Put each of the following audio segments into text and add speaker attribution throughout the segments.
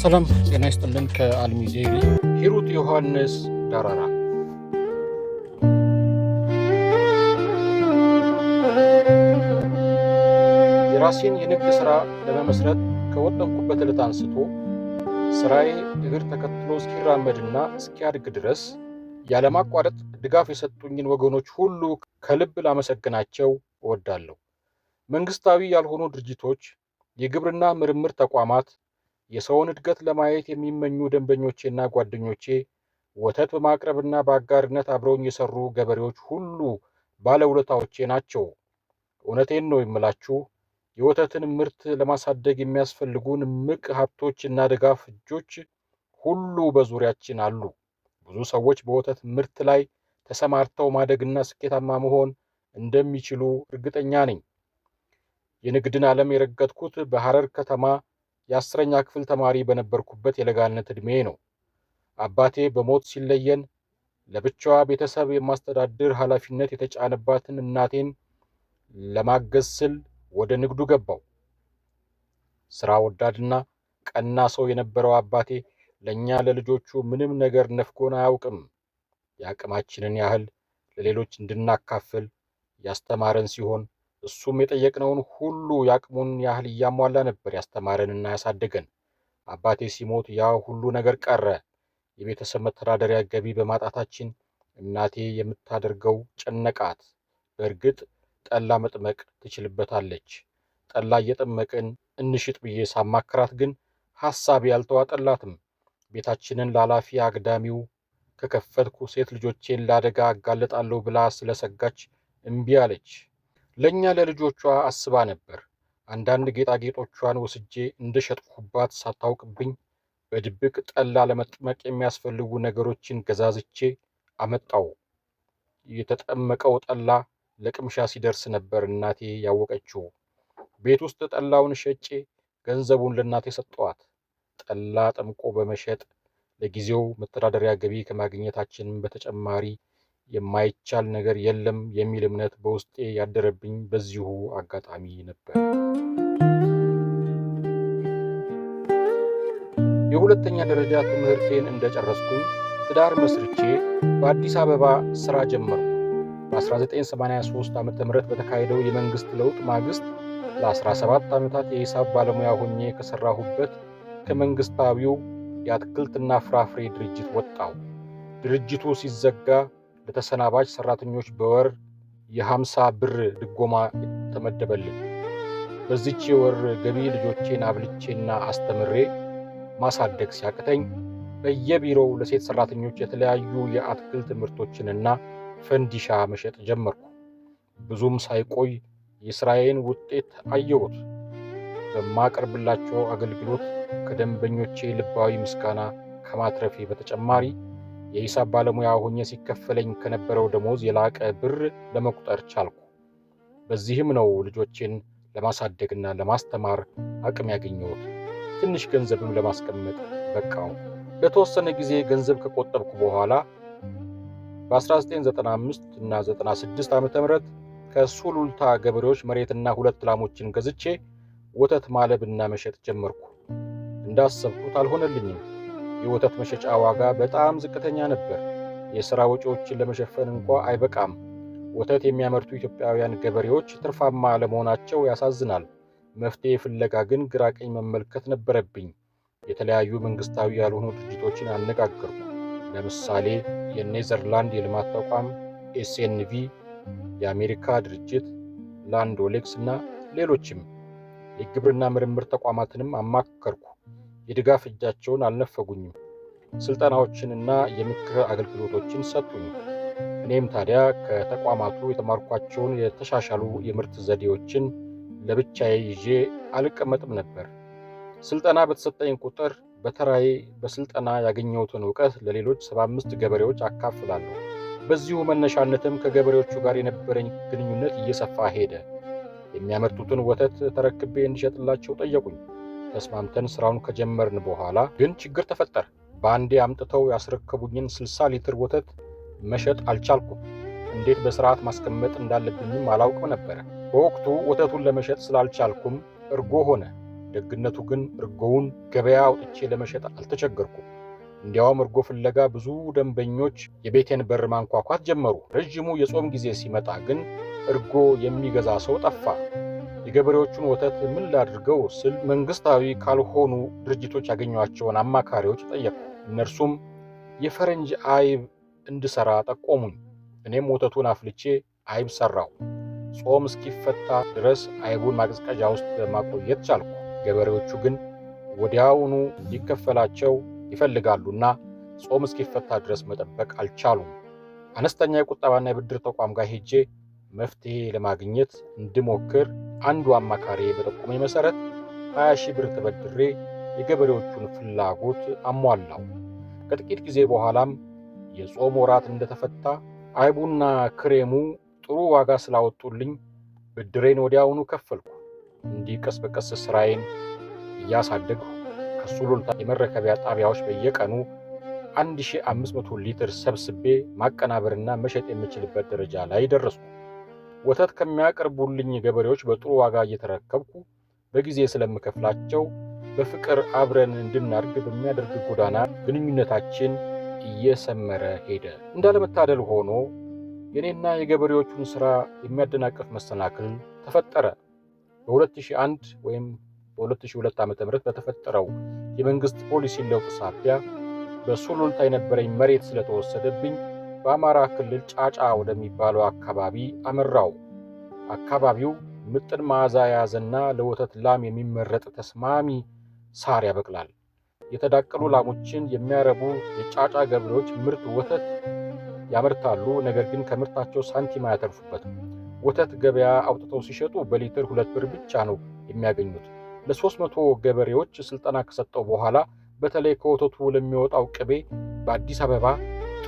Speaker 1: ሰላም ጤና ይስጥልን። ከአልሚ ዴይሪ ሂሩት ዮሐንስ ደራራ። የራሴን የንግድ ሥራ ለመመስረት ከወጠንኩበት ዕለት አንስቶ ሥራዬ እግር ተከትሎ እስኪራመድና እስኪያድግ ድረስ ያለማቋረጥ ድጋፍ የሰጡኝን ወገኖች ሁሉ ከልብ ላመሰግናቸው እወዳለሁ። መንግስታዊ ያልሆኑ ድርጅቶች፣ የግብርና ምርምር ተቋማት፣ የሰውን እድገት ለማየት የሚመኙ ደንበኞቼና ጓደኞቼ፣ ወተት በማቅረብና በአጋርነት አብረውኝ የሰሩ ገበሬዎች ሁሉ ባለውለታዎቼ ናቸው። እውነቴን ነው የምላችሁ፣ የወተትን ምርት ለማሳደግ የሚያስፈልጉን እምቅ ሀብቶች እና ድጋፍ እጆች ሁሉ በዙሪያችን አሉ። ብዙ ሰዎች በወተት ምርት ላይ ተሰማርተው ማደግና ስኬታማ መሆን እንደሚችሉ እርግጠኛ ነኝ። የንግድን ዓለም የረገጥኩት በሐረር ከተማ የ10ኛ ክፍል ተማሪ በነበርኩበት የለጋነት ዕድሜ ነው። አባቴ በሞት ሲለየን ለብቻዋ ቤተሰብ የማስተዳድር ኃላፊነት የተጫነባትን እናቴን ለማገዝ ስል ወደ ንግዱ ገባው። ስራ ወዳድና ቀና ሰው የነበረው አባቴ ለእኛ ለልጆቹ ምንም ነገር ነፍጎን አያውቅም። የአቅማችንን ያህል ለሌሎች እንድናካፍል ያስተማረን ሲሆን እሱም የጠየቅነውን ሁሉ የአቅሙን ያህል እያሟላ ነበር ያስተማረንና ያሳደገን። አባቴ ሲሞት ያ ሁሉ ነገር ቀረ። የቤተሰብ መተዳደሪያ ገቢ በማጣታችን እናቴ የምታደርገው ጨነቃት። በእርግጥ ጠላ መጥመቅ ትችልበታለች። ጠላ እየጠመቅን እንሽጥ ብዬ ሳማክራት ግን ሐሳቤ አልተዋጠላትም። ቤታችንን ለኃላፊ አግዳሚው ከከፈትኩ ሴት ልጆቼን ለአደጋ አጋለጣለሁ ብላ ስለሰጋች እምቢ አለች። ለእኛ ለልጆቿ አስባ ነበር። አንዳንድ ጌጣጌጦቿን ወስጄ እንደሸጥኩባት ሳታውቅብኝ በድብቅ ጠላ ለመጥመቅ የሚያስፈልጉ ነገሮችን ገዛዝቼ አመጣው። የተጠመቀው ጠላ ለቅምሻ ሲደርስ ነበር እናቴ ያወቀችው። ቤት ውስጥ ጠላውን ሸጬ ገንዘቡን ለእናቴ ሰጠዋት። ጠላ ጠምቆ በመሸጥ ለጊዜው መተዳደሪያ ገቢ ከማግኘታችን በተጨማሪ የማይቻል ነገር የለም የሚል እምነት በውስጤ ያደረብኝ በዚሁ አጋጣሚ ነበር። የሁለተኛ ደረጃ ትምህርቴን እንደጨረስኩኝ ትዳር መስርቼ በአዲስ አበባ ስራ ጀመርኩ። በ1983 ዓ.ም በተካሄደው የመንግስት ለውጥ ማግስት ለ17 ዓመታት የሂሳብ ባለሙያ ሆኜ ከሰራሁበት ከመንግስታዊው የአትክልትና ፍራፍሬ ድርጅት ወጣሁ። ድርጅቱ ሲዘጋ ለተሰናባች ሰራተኞች በወር የ50 ብር ድጎማ ተመደበልን። በዚች የወር ገቢ ልጆቼን አብልቼና አስተምሬ ማሳደግ ሲያቅተኝ በየቢሮው ለሴት ሰራተኞች የተለያዩ የአትክልት ምርቶችንና ፈንዲሻ መሸጥ ጀመርኩ። ብዙም ሳይቆይ የስራዬን ውጤት አየሁት። በማቀርብላቸው አገልግሎት ከደንበኞቼ ልባዊ ምስጋና ከማትረፌ በተጨማሪ የሂሳብ ባለሙያ ሆኜ ሲከፈለኝ ከነበረው ደሞዝ የላቀ ብር ለመቁጠር ቻልኩ። በዚህም ነው ልጆቼን ለማሳደግና ለማስተማር አቅም ያገኘሁት። ትንሽ ገንዘብም ለማስቀመጥ በቃው። ለተወሰነ ጊዜ ገንዘብ ከቆጠብኩ በኋላ በ1995 እና 96 ዓ.ም ከሱሉልታ ገበሬዎች መሬትና 2 ላሞችን ገዝቼ ወተት ማለብና መሸጥ ጀመርኩ። እንዳሰብኩት አልሆነልኝም። የወተት መሸጫ ዋጋ በጣም ዝቅተኛ ነበር። የሥራ ወጪዎችን ለመሸፈን እንኳ አይበቃም። ወተት የሚያመርቱ ኢትዮጵያውያን ገበሬዎች ትርፋማ ለመሆናቸው ያሳዝናል። መፍትሄ ፍለጋ ግን ግራ ቀኝ መመልከት ነበረብኝ። የተለያዩ መንግስታዊ ያልሆኑ ድርጅቶችን አነጋገርኩ። ለምሳሌ የኔዘርላንድ የልማት ተቋም ኤስኤንቪ፣ የአሜሪካ ድርጅት ላንድ ኦሌክስ እና ሌሎችም። የግብርና ምርምር ተቋማትንም አማከርኩ። የድጋፍ እጃቸውን አልነፈጉኝም። ስልጠናዎችንና የምክር አገልግሎቶችን ሰጡኝ። እኔም ታዲያ ከተቋማቱ የተማርኳቸውን የተሻሻሉ የምርት ዘዴዎችን ለብቻዬ ይዤ አልቀመጥም ነበር። ስልጠና በተሰጠኝ ቁጥር በተራዬ በስልጠና ያገኘሁትን እውቀት ለሌሎች 75 ገበሬዎች አካፍላለሁ። በዚሁ መነሻነትም ከገበሬዎቹ ጋር የነበረኝ ግንኙነት እየሰፋ ሄደ። የሚያመርቱትን ወተት ተረክቤ እንዲሸጥላቸው ጠየቁኝ። ተስማምተን ስራውን ከጀመርን በኋላ ግን ችግር ተፈጠረ። በአንዴ አምጥተው ያስረከቡኝን 60 ሊትር ወተት መሸጥ አልቻልኩም። እንዴት በስርዓት ማስቀመጥ እንዳለብኝም አላውቅም ነበር። በወቅቱ ወተቱን ለመሸጥ ስላልቻልኩም እርጎ ሆነ። ደግነቱ ግን እርጎውን ገበያ አውጥቼ ለመሸጥ አልተቸገርኩም። እንዲያውም እርጎ ፍለጋ ብዙ ደንበኞች የቤቴን በር ማንኳኳት ጀመሩ። ረዥሙ የጾም ጊዜ ሲመጣ ግን እርጎ የሚገዛ ሰው ጠፋ። የገበሬዎቹን ወተት ምን ላድርገው ስል መንግስታዊ ካልሆኑ ድርጅቶች ያገኟቸውን አማካሪዎች ጠየቅኩ። እነርሱም የፈረንጅ አይብ እንድሰራ ጠቆሙኝ። እኔም ወተቱን አፍልቼ አይብ ሰራው። ጾም እስኪፈታ ድረስ አይቡን ማቀዝቀዣ ውስጥ ማቆየት ቻልኩ። ገበሬዎቹ ግን ወዲያውኑ እንዲከፈላቸው ይፈልጋሉና ጾም እስኪፈታ ድረስ መጠበቅ አልቻሉም። አነስተኛ የቁጠባና የብድር ተቋም ጋር ሄጄ መፍትሄ ለማግኘት እንድሞክር አንዱ አማካሪ በጠቆመኝ መሰረት 20 ሺህ ብር ተበድሬ የገበሬዎቹን ፍላጎት አሟላው። ከጥቂት ጊዜ በኋላም የጾም ወራት እንደተፈታ አይቡና ክሬሙ ጥሩ ዋጋ ስላወጡልኝ ብድሬን ወዲያውኑ ከፈልኩ። እንዲህ ቀስ በቀስ ስራዬን እያሳደግሁ ከሱሉልታ የመረከቢያ ጣቢያዎች በየቀኑ 1500 ሊትር ሰብስቤ ማቀናበርና መሸጥ የምችልበት ደረጃ ላይ ደረስኩ። ወተት ከሚያቀርቡልኝ ገበሬዎች በጥሩ ዋጋ እየተረከብኩ በጊዜ ስለምከፍላቸው በፍቅር አብረን እንድናድግ በሚያደርግ ጎዳና ግንኙነታችን እየሰመረ ሄደ። እንዳለመታደል ሆኖ የኔና የገበሬዎቹን ሥራ የሚያደናቅፍ መሰናክል ተፈጠረ። በ2001 ወይም በ2002 ዓ.ም በተፈጠረው የመንግስት ፖሊሲ ለውጥ ሳቢያ በሱሉልታ የነበረኝ መሬት ስለተወሰደብኝ በአማራ ክልል ጫጫ ወደሚባለው አካባቢ አመራው። አካባቢው ምጥን መዓዛ የያዘና ለወተት ላም የሚመረጥ ተስማሚ ሳር ያበቅላል። የተዳቀሉ ላሞችን የሚያረቡ የጫጫ ገበሬዎች ምርጥ ወተት ያመርታሉ። ነገር ግን ከምርታቸው ሳንቲም አያተርፉበትም። ወተት ገበያ አውጥተው ሲሸጡ በሊትር 2 ብር ብቻ ነው የሚያገኙት። ለ300 ገበሬዎች ስልጠና ከሰጠው በኋላ በተለይ ከወተቱ ለሚወጣው ቅቤ በአዲስ አበባ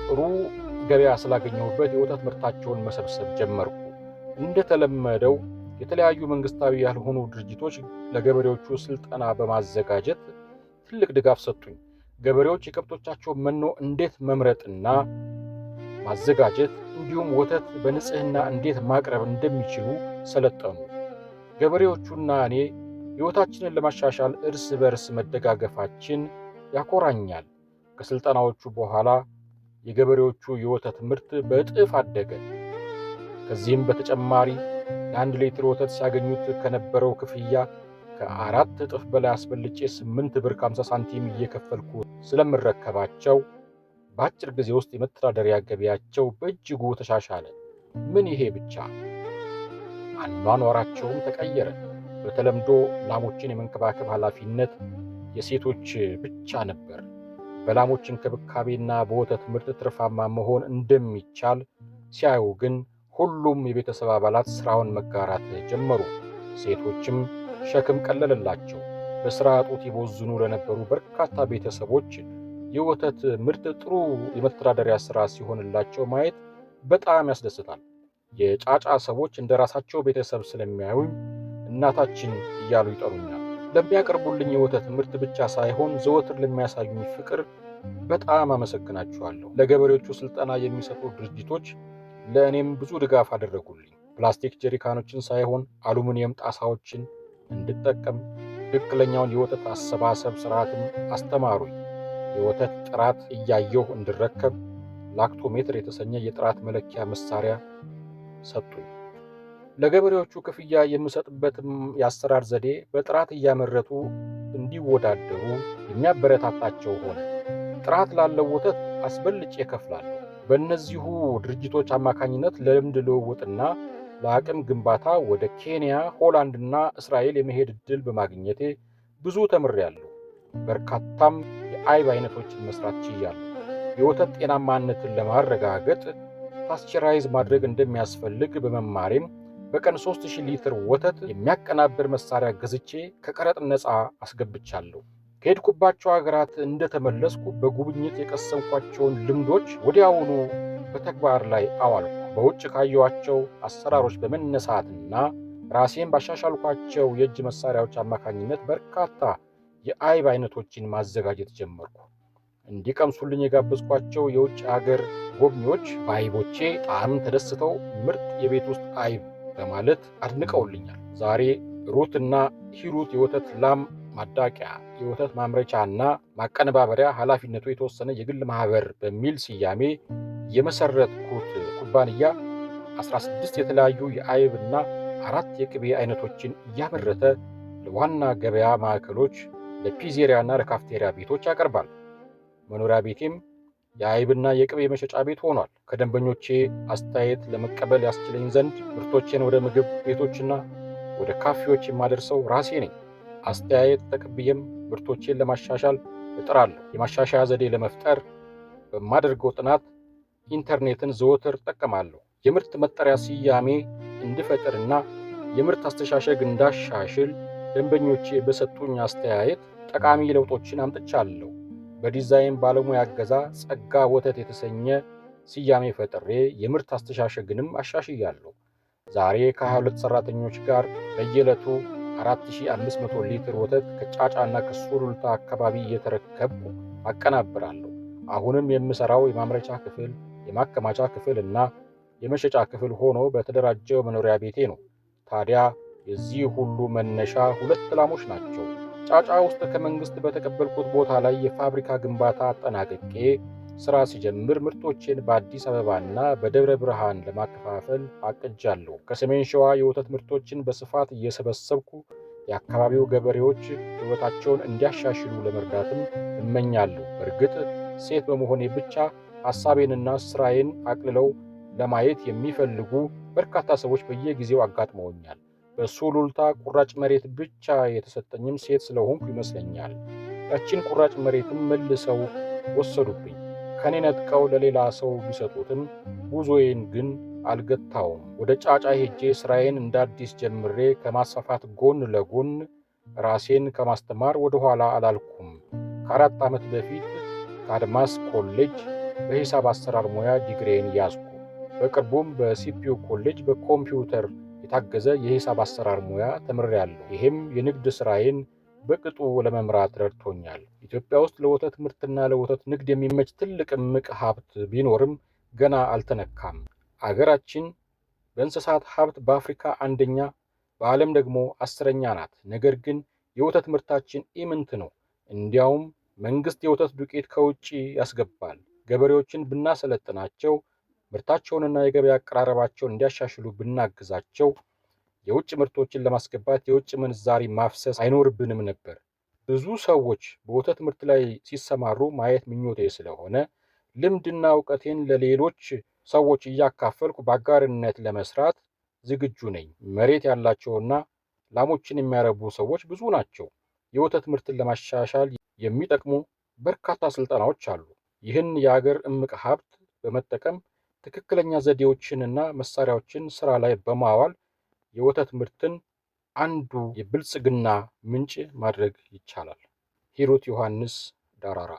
Speaker 1: ጥሩ ገበያ ስላገኘሁበት የወተት ምርታቸውን መሰብሰብ ጀመርኩ። እንደተለመደው የተለያዩ መንግስታዊ ያልሆኑ ድርጅቶች ለገበሬዎቹ ስልጠና በማዘጋጀት ትልቅ ድጋፍ ሰጡኝ። ገበሬዎች የከብቶቻቸውን መኖ እንዴት መምረጥና ማዘጋጀት እንዲሁም ወተት በንጽህና እንዴት ማቅረብ እንደሚችሉ ሰለጠኑ። ገበሬዎቹና እኔ ሕይወታችንን ለማሻሻል እርስ በርስ መደጋገፋችን ያኮራኛል። ከስልጠናዎቹ በኋላ የገበሬዎቹ የወተት ምርት በእጥፍ አደገ። ከዚህም በተጨማሪ ለአንድ ሊትር ወተት ሲያገኙት ከነበረው ክፍያ ከ4 እጥፍ በላይ አስበልጬ 8 ብር 50 ሳንቲም እየከፈልኩ ስለምረከባቸው በአጭር ጊዜ ውስጥ የመተዳደሪያ ገቢያቸው በእጅጉ ተሻሻለ። ምን ይሄ ብቻ፣ አኗኗራቸውም ተቀየረ። በተለምዶ ላሞችን የመንከባከብ ኃላፊነት የሴቶች ብቻ ነበር። በላሞች እንክብካቤና በወተት ምርት ትርፋማ መሆን እንደሚቻል ሲያዩ ግን ሁሉም የቤተሰብ አባላት ስራውን መጋራት ጀመሩ። ሴቶችም ሸክም ቀለለላቸው። በስራ እጦት ይቦዝኑ ለነበሩ በርካታ ቤተሰቦች የወተት ምርት ጥሩ የመተዳደሪያ ስራ ሲሆንላቸው ማየት በጣም ያስደስታል። የጫጫ ሰዎች እንደራሳቸው ቤተሰብ ስለሚያዩኝ እናታችን እያሉ ይጠሩኛል። ለሚያቀርቡልኝ የወተት ምርት ብቻ ሳይሆን ዘወትር ለሚያሳዩኝ ፍቅር በጣም አመሰግናችኋለሁ። ለገበሬዎቹ ስልጠና የሚሰጡ ድርጅቶች ለእኔም ብዙ ድጋፍ አደረጉልኝ። ፕላስቲክ ጀሪካኖችን ሳይሆን አሉሚኒየም ጣሳዎችን እንድጠቀም፣ ትክክለኛውን የወተት አሰባሰብ ስርዓትም አስተማሩኝ። የወተት ጥራት እያየሁ እንድረከብ ላክቶሜትር የተሰኘ የጥራት መለኪያ መሳሪያ ሰጡኝ። ለገበሬዎቹ ክፍያ የምሰጥበትም የአሰራር ዘዴ በጥራት እያመረቱ እንዲወዳደሩ የሚያበረታታቸው ሆነ። ጥራት ላለው ወተት አስበልጬ እከፍላለሁ። በእነዚሁ ድርጅቶች አማካኝነት ለልምድ ልውውጥና ለአቅም ግንባታ ወደ ኬንያ፣ ሆላንድና እስራኤል የመሄድ ዕድል በማግኘቴ ብዙ ተምሬያለሁ። በርካታም የአይብ አይነቶችን መስራት ችያለሁ። የወተት ጤናማነትን ለማረጋገጥ pasteurize ማድረግ እንደሚያስፈልግ በመማሬም በቀን 3000 ሊትር ወተት የሚያቀናብር መሳሪያ ገዝቼ ከቀረጥ ነፃ አስገብቻለሁ። ከሄድኩባቸው ሀገራት እንደተመለስኩ በጉብኝት የቀሰምኳቸውን ልምዶች ወዲያውኑ በተግባር ላይ አዋልኩ። በውጭ ካየኋቸው አሰራሮች በመነሳትና ራሴን ባሻሻልኳቸው የእጅ መሳሪያዎች አማካኝነት በርካታ የአይብ አይነቶችን ማዘጋጀት ጀመርኩ። እንዲቀምሱልኝ የጋበዝኳቸው የውጭ ሀገር ጎብኚዎች በአይቦቼ ጣዕም ተደስተው ምርጥ የቤት ውስጥ አይብ በማለት አድንቀውልኛል። ዛሬ ሩትና ሂሩት የወተት ላም ማዳቂያ፣ የወተት ማምረቻና ማቀነባበሪያ ኃላፊነቱ የተወሰነ የግል ማህበር በሚል ስያሜ የመሰረትኩት ኩባንያ 16 የተለያዩ የአይብና 4 የቅቤ አይነቶችን እያመረተ ለዋና ገበያ ማዕከሎች፣ ለፒዜሪያና ለካፍቴሪያ ቤቶች ያቀርባል። መኖሪያ ቤቴም የአይብና የቅቤ መሸጫ ቤት ሆኗል። ከደንበኞቼ አስተያየት ለመቀበል ያስችለኝ ዘንድ ምርቶቼን ወደ ምግብ ቤቶችና ወደ ካፌዎች የማደርሰው ራሴ ነኝ። አስተያየት ተቀብዬም ምርቶቼን ለማሻሻል እጥራለሁ። የማሻሻያ ዘዴ ለመፍጠር በማደርገው ጥናት ኢንተርኔትን ዘወትር እጠቀማለሁ። የምርት መጠሪያ ስያሜ እንድፈጥርና የምርት አስተሻሸግ እንዳሻሽል ደንበኞቼ በሰጡኝ አስተያየት ጠቃሚ ለውጦችን አምጥቻለሁ። በዲዛይን ባለሙያ እገዛ ጸጋ ወተት የተሰኘ ስያሜ ፈጥሬ የምርት አስተሻሸግንም አሻሽያለሁ። ዛሬ ከ22 ሰራተኞች ጋር በየዕለቱ 4500 ሊትር ወተት ከጫጫና ከሱሉልታ አካባቢ እየተረከብኩ አቀናብራለሁ። አሁንም የምሰራው የማምረቻ ክፍል፣ የማከማቻ ክፍል እና የመሸጫ ክፍል ሆኖ በተደራጀው መኖሪያ ቤቴ ነው። ታዲያ የዚህ ሁሉ መነሻ 2 ላሞች ናቸው። ጫጫ ውስጥ ከመንግስት በተቀበልኩት ቦታ ላይ የፋብሪካ ግንባታ አጠናቅቄ ስራ ሲጀምር ምርቶቼን በአዲስ አበባና በደብረ ብርሃን ለማከፋፈል አቅጃለሁ። ከሰሜን ሸዋ የወተት ምርቶችን በስፋት እየሰበሰብኩ የአካባቢው ገበሬዎች ሕይወታቸውን እንዲያሻሽሉ ለመርዳትም እመኛለሁ። በእርግጥ ሴት በመሆኔ ብቻ ሐሳቤንና ስራዬን አቅልለው ለማየት የሚፈልጉ በርካታ ሰዎች በየጊዜው አጋጥመውኛል። በሱሉልታ ቁራጭ መሬት ብቻ የተሰጠኝም ሴት ስለሆንኩ ይመስለኛል። ያቺን ቁራጭ መሬትም መልሰው ወሰዱብኝ። ከኔ ነጥቀው ለሌላ ሰው ቢሰጡትም ጉዞዬን ግን አልገታውም። ወደ ጫጫ ሄጄ ስራዬን እንደ አዲስ ጀምሬ ከማስፋፋት ጎን ለጎን ራሴን ከማስተማር ወደ ኋላ አላልኩም። ከ4 ዓመት በፊት ከአድማስ ኮሌጅ በሂሳብ አሰራር ሙያ ዲግሪዬን ያዝኩ። በቅርቡም በሲፒዩ ኮሌጅ በኮምፒውተር የታገዘ የሂሳብ አሰራር ሙያ ተምሬያለሁ። ይሄም የንግድ ስራዬን በቅጡ ለመምራት ረድቶኛል። ኢትዮጵያ ውስጥ ለወተት ምርትና ለወተት ንግድ የሚመች ትልቅ እምቅ ሀብት ቢኖርም ገና አልተነካም። አገራችን በእንስሳት ሀብት በአፍሪካ አንደኛ፣ በዓለም ደግሞ 10ኛ ናት። ነገር ግን የወተት ምርታችን ኢምንት ነው። እንዲያውም መንግስት የወተት ዱቄት ከውጪ ያስገባል። ገበሬዎችን ብናሰለጥናቸው፣ ምርታቸውንና የገበያ አቀራረባቸውን እንዲያሻሽሉ ብናግዛቸው የውጭ ምርቶችን ለማስገባት የውጭ ምንዛሪ ማፍሰስ አይኖርብንም ነበር። ብዙ ሰዎች በወተት ምርት ላይ ሲሰማሩ ማየት ምኞቴ ስለሆነ ልምድና እውቀቴን ለሌሎች ሰዎች እያካፈልኩ በአጋርነት ለመስራት ዝግጁ ነኝ። መሬት ያላቸውና ላሞችን የሚያረቡ ሰዎች ብዙ ናቸው። የወተት ምርትን ለማሻሻል የሚጠቅሙ በርካታ ስልጠናዎች አሉ። ይህን የአገር እምቅ ሀብት በመጠቀም ትክክለኛ ዘዴዎችንና መሳሪያዎችን ስራ ላይ በማዋል የወተት ምርትን አንዱ የብልጽግና ምንጭ ማድረግ ይቻላል። ሂሩት ዮሐንስ፣ ዳራራ።